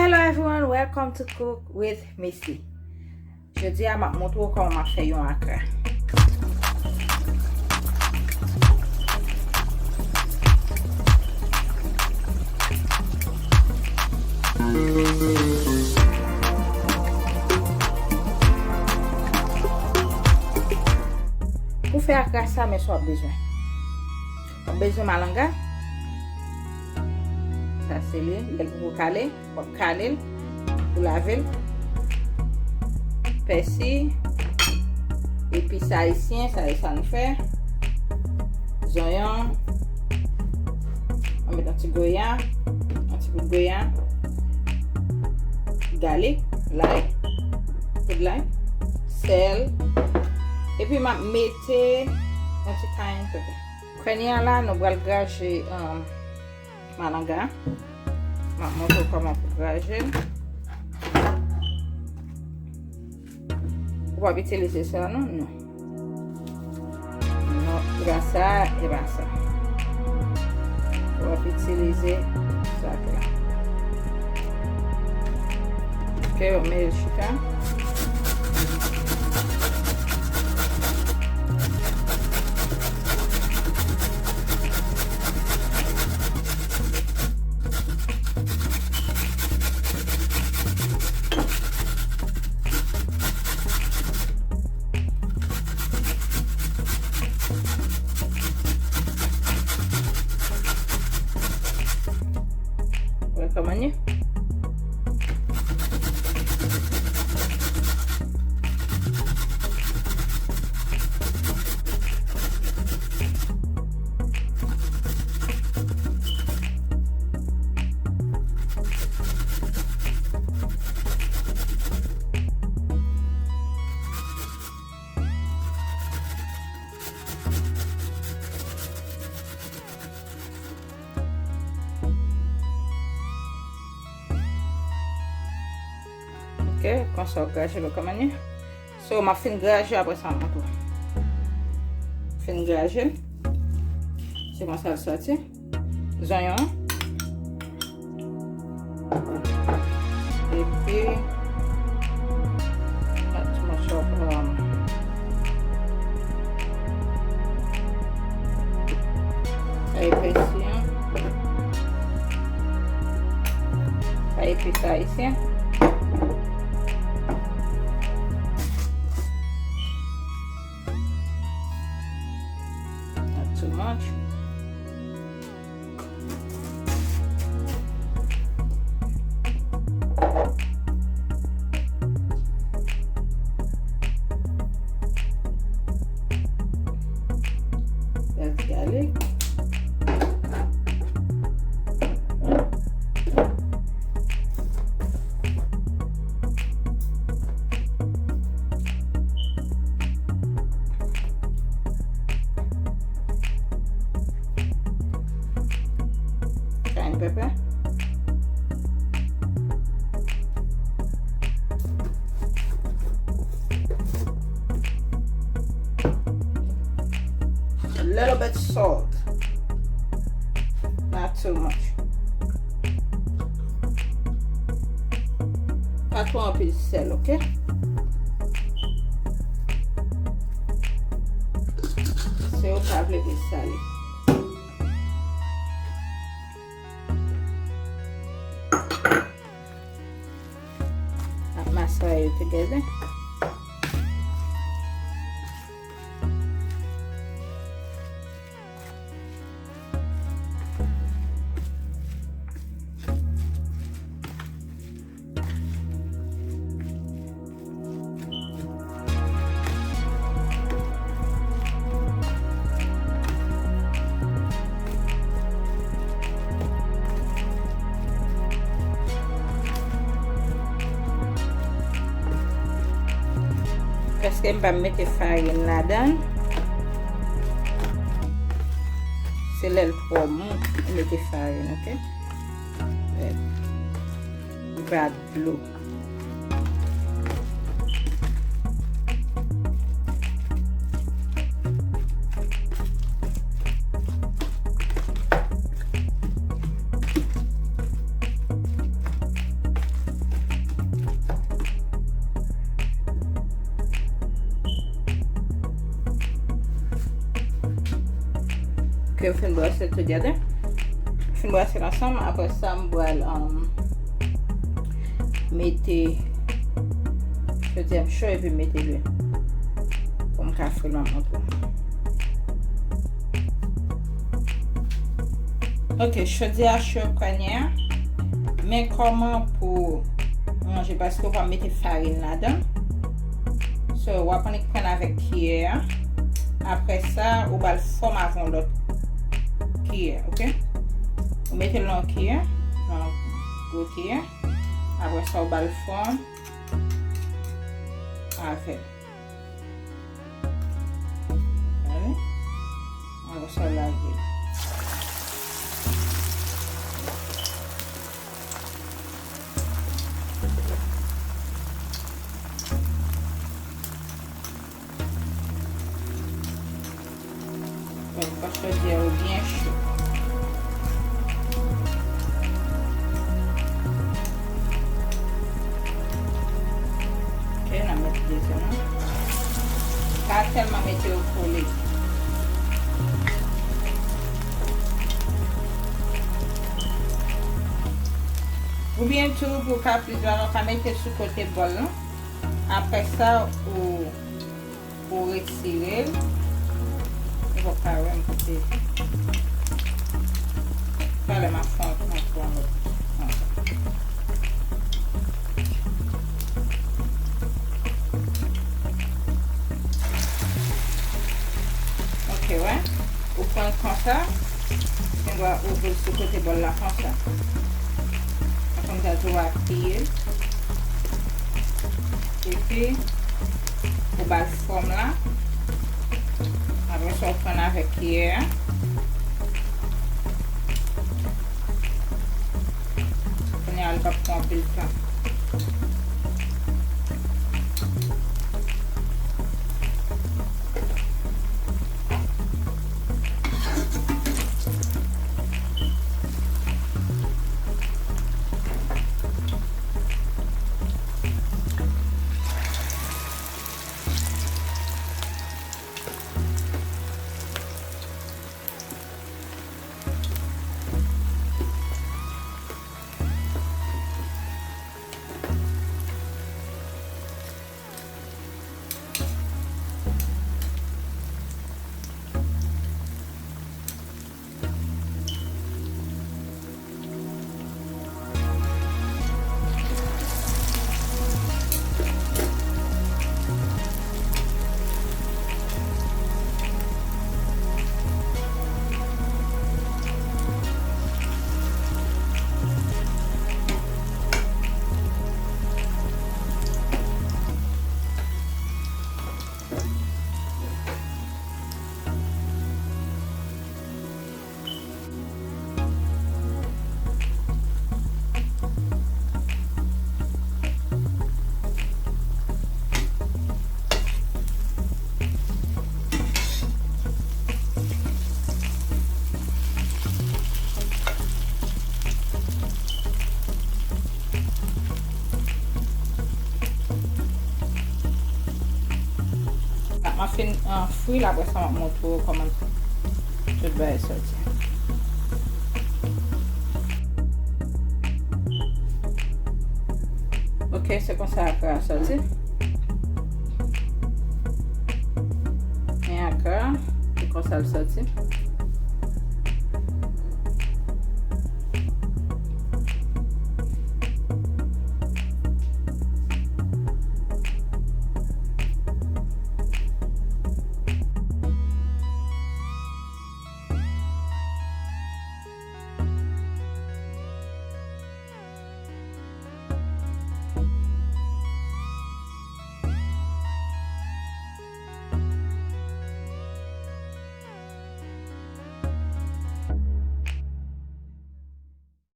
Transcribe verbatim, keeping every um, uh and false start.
Hello everyone, welcome to Cook with Missy. Jodi a m ap montre w kòman m ap fè yon akra. Pou fè akra sa, men sa w ap bezwen. W ap bezwen malanga. Sa se li, lè l poko kale. W ap kale l, ou lave l. Pèsi, epis ayisyen, sa e sa n fè. Zonyon, mwen met yon ti goya, yon ti poud goya, galik, lay, poud lay, sèl, epi m ap mete yon ti cayenne pepper. Kounye a la, nou pral graje, um, malanga. M ap montre w kòman pou graje l. Ou p ap itilize sa, non? Non. Non, e pa sa, e pa sa. Ou ap itilize sa k la. Ok, ou mete l chita. Wè kòman l ye? Ok, konsa w graje l, w konprann? So, m ap fin graje, apre sa, m montre w. Fin graje. Se konsa l sòti. Zonyon. Epi, not too much of, um, sa epis li an. Sa epis ayisyen. Not too much. That's garlic. Cayenne pepper. A little bit salt. Not too much. Pa twò anpil sèl, ok? Se ou pa vle pou sale. Ap masay yo together. Paske m pa mete farin ladan. Se lè l twò mou, ou mete farin, ok? Li pa dlo. Yo fin brase together. Fin brase l ansanm, apre sa, m pral, um, mete, jodi a m cho epi m mete lwil. Pou m ka fri l, m ap montre w. Ok, chodiya cho kounye a. Men kòman pou manje, paske w pa mete farin ladan. So, w ap annik pran avèk kiyè a. Apre sa, ou ba l fòm avè yon lòt kiyè, ok? Ou mete l nan yon kiyè, nan yon gwo kiyè. Apre sa, ou ba l fòm avè l. Gade. Apre sa, ou lage l. Donk, fò chodyè ou byen cho. Ok, n a met dezyèm nan. Pa tèlman mete yo kole. Oubyen tou, pou w ka plis valè, w ka mete sou kote bòl lan. Apre sa, ou, ou retire l. Ou pap ka wè m kote. Talè m ap fè yon, yon, yon lòt. Ok, wè. Ou pran l konsa, ou gen dwa ouvri l sou kote bòl la konsa. Konsa tou w apiye l. Epi, ou ba l fòm la. Apre sa, ou pran l avèk kiyè a. Kounye a, li p ap pran anpil tan. M ap fin, ah, fri l, apre sa, m ap montre w kòman tout bagay sòti. Ok, se konsa akra a sòti. Men akra a, se konsa l sòti.